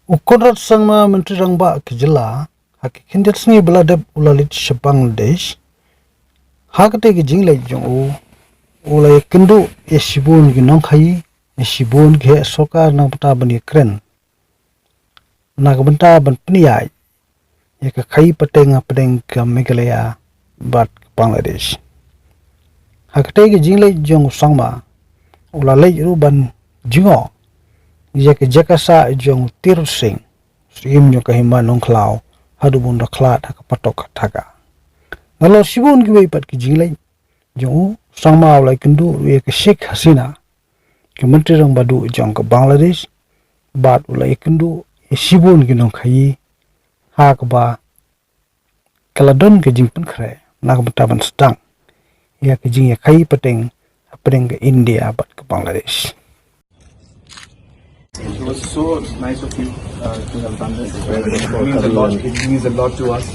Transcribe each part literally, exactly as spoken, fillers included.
U Conrad Sangma, Myntri Rangbah ka jylla, ha ki khyndiat sngi ba la dep u la leit sha Bangladesh. Ha katei ka jingleit jong u, u la ïakynduh ïa shibun ki nongkhaïi, ïa shibun ki heh sorkar na ka bynta ban ïakren, na ka bynta ban pynïaid ïa ka khaïi pateng hapdeng ka Meghalaya bad ka Bangladesh. Ha katei ka jingleit jong u Sangma, u la leit ruh ban jngoh ïa ka jaka sah jong u Tirot Sing, u Syiem jong ka Hima Nongkhlaw, haduh ba un da khlad ha ka patok ka taka. Nalor shibun kiwei pat ki jingleit jong u, u Sangma u la ïakynduh ruh ïa ka Sheikh Hasina, ka Myntri Rangbah duh jong ka Bangladesh, bad u la ïakynduh ïa shibun ki nongkhaïi, ha kaba ka la don ka jingpynkhreh na ka bynta ban sdang ïa ka jingïakhaïi pateng hapdeng ka India bad ka Bangladesh. It was so nice of you, uh, to have done this. It means a lot. It means a lot to us,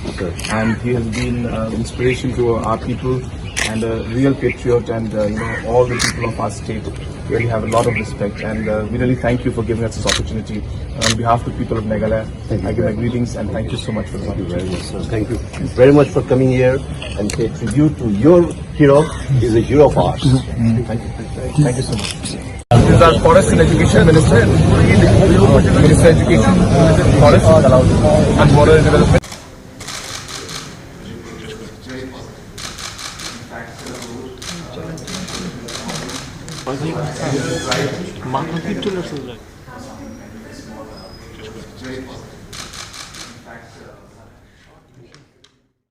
and he has been, uh, inspiration to our people and a real patriot. And, uh, you know, all the people of our state really have a lot of respect, and, uh, we really thank you for giving us this opportunity. And on behalf of the people of Meghalaya, I give my greetings and thank you so much for this opportunity. Thank you very much, sir. Thank you very much for coming here and pay tribute to your hero. He's a hero of ours. Thank you. Thank you so much. This is our forest and education minister. Minister of Education, Forest and Border Development.